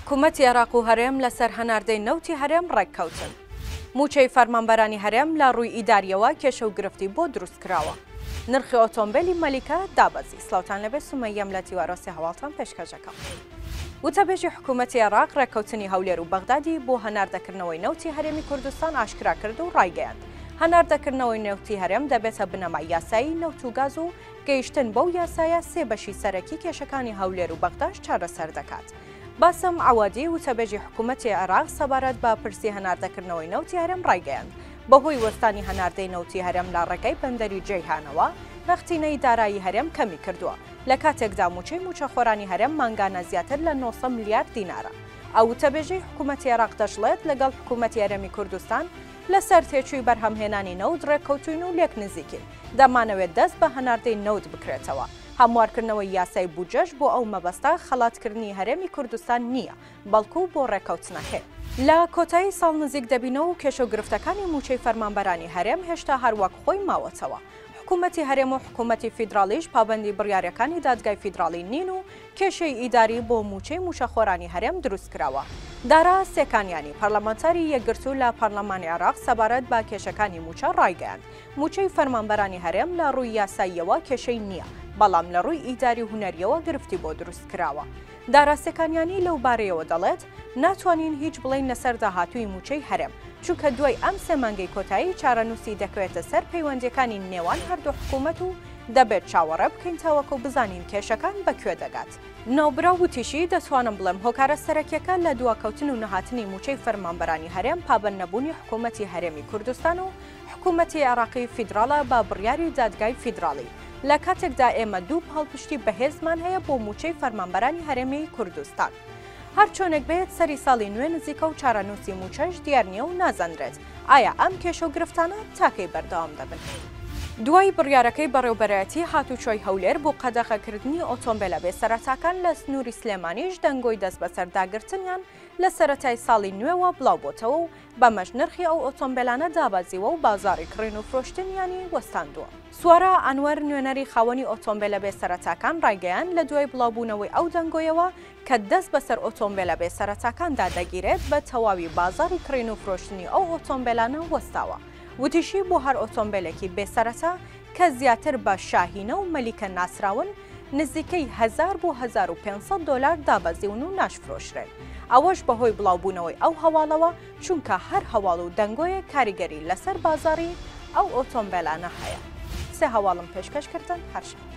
حکومەتی عێراق و هەرێم لەسەر هەناردەی نەوتی هەرێم ڕێککەوتن. مووچەی فەرمانبەرانی هەرێم لە ڕووی ئیدارییەوە کێشە و گرفتی بۆ دروست کراوە. نرخی ئۆتۆمبێلی مەلیکە دابەزی. سڵاوتان لێبێ سومەییەم لە تیوارۆسی هەواڵتان پێشکەش ئەکەم. وتەبێژی حکومەتی عێراق ڕێککەوتنی هەولێر و بەغدادی بۆ هەناردەکردنەوەی نەوتی هەرێمی کوردستان ئاشکرا کرد و ڕایگەیاند، هەناردەکردنەوەی نەوتی هەرێم دەبێتە بنەمای یاسایی نەوت و گاز و گەیشتن بەو یاسایە سێ بەشی سەرەکی کێشەکانی هەولێر و بەغداش چارەسەر دەکات. باسم عەوادی، وتەبێژی حکومەتی عێراق سەبارەت بە پرسی هەناردەکردنەوەی نەوتی هەرێم ڕایگەیاند، بەهۆی وەستانی هەناردەی نەوتی هەرێم لە ڕێگای بەندەری جەیهانەوە، نەختینەی دارایی هەرێم کەمی کردووە، لە کاتێکدا مووچەی مووچەخۆرانی هەرێم مانگانە زیاتر لە 900 ملیار دینارە. ئەو وتەبێژەی حکومەتی عێراق دەشڵێت، لەگەڵ حکومەتی هەرێمی کوردستان لەسەر تێچووی بەرهەمهێنانی نەوت ڕێککەوتووین و لێک نزیکین، دەمانەوێت دەست بە هەناردەی نەوت بکرێتەوە. هەموارکردنەوەی یاسای بودجەش بۆ ئەو مەبەستە خەڵاتکردنی هەرێمی کوردستان نییە، بەڵکو بۆ ڕێککەوتنەکەیە. لە کۆتایی ساڵ نزیک دەبینەوە و کێشە و گرفتەکانی مووچەی فەرمانبەرانی هەرێم هێشتا هەر وەک خۆی ماوەتەوە. حکوومەتی هەرێم و حکوومەتی فیدراڵیش پابەندی بڕیارەکانی دادگای فیدراڵی نین و کێشەی ئیداری بۆ مووچەی مووچەخۆرانی هەرێم دروستکراوە. دارا سێکانیانی، پەرلەمانتاری یەکگرتوو لە پەرلەمانی عێراق سەبارەت بە کێشەکانی مووچە ڕایگەیاند، مووچەی فەرمانبەرانی هەرێم لە ڕووی یاساییەوە کێشەی نییە، بەڵام لە ڕووی ئیداری و هونەرییەوە گرفتی بۆ دروستکراوە. دارا سێکانیانی لەو بارەیەوە دەڵێت، ناتوانین هیچ بڵێین لەسەر داهاتووی مووچەی هەرێم، چونکە دوای ئەم سێ مانگەی کۆتایی چارەنووسی دەکەوێتە سەر پەیوەندییەکانی نێوان هەردوو حکوومەت و دەبێت چاوەڕێ بکەین تاوەکو بزانین کێشەکان بە کوێ دەگات. ناوبراو وتیشی، دەتوانم بڵێم هۆکارە سەرەکییەکە لە دواکەوتن و نەهاتنی مووچەی فەرمانبەرانی هەرێم پابەندنەبوونی حکوومەتی هەرێمی کوردستان و حکوومەتی عێراقی فیدراڵە بە بڕیاری دادگای فیدراڵی، لە کاتێکدا ئێمە دوو پاڵپشتی بەهێزمان هەیە بۆ مووچەی فەرمانبەرانی هەرێمی کوردستان. هەرچۆنێک بێت سەری ساڵی نوێ نزیکە و چارەنووسی مووچەش دیار نییە و نازانرێت ئایا ئەم کێشە و گرفتانە تا کەی بەردەوام دەبن. دوای بڕیارەکەی بەڕێوبەرایەتی هاتوچۆی هەولێر بۆ قەدەغەکردنی ئۆتۆمبێلە بێ سەرەتاکان لە سنووری سلێمانیش دەنگۆی دەستبەسەرداگرتنیان لە سەرەتای ساڵی نوێوە بڵاوبۆتەوە و بەمەش نرخی ئەو ئۆتۆمبێلانە دابەزیوە و بازاڕی کڕین و فرۆشتنیانی وەستاندووە. سوارە ئەنوەر، نوێنەری خاوەنی ئۆتۆمبێلە بێ سەرەتاکان ڕایگەیاند، لە دوای بڵاوبوونەوەی ئەو دەنگۆیەوە کە دەست بەسەر ئۆتۆمبێلە بێ سەرەتاکاندا دەگیرێت، بە تەواوی بازاڕی کڕین و فرۆشتنی ئەو ئۆتۆمبێلانە وەستاوە. وتیشی، بۆ هەر ئۆتۆمبێلێکی بێ سەرەتا کە زیاتر بە شاهینە و مەلیکە ناسراون، نزیکەی هەزار بۆ 1500 دۆلار دابەزیون و ناشفرۆشرێن، ئەوەش بەهۆی بڵاوبوونەوەی ئەو هەواڵەوە، چونکە هەر هەواڵ و دەنگۆیەک کاریگەری لەسەر بازاڕی ئەو ئۆتۆمبێلانە هەیە. سێ هەواڵم پێشکەش کردن، هەر شاد.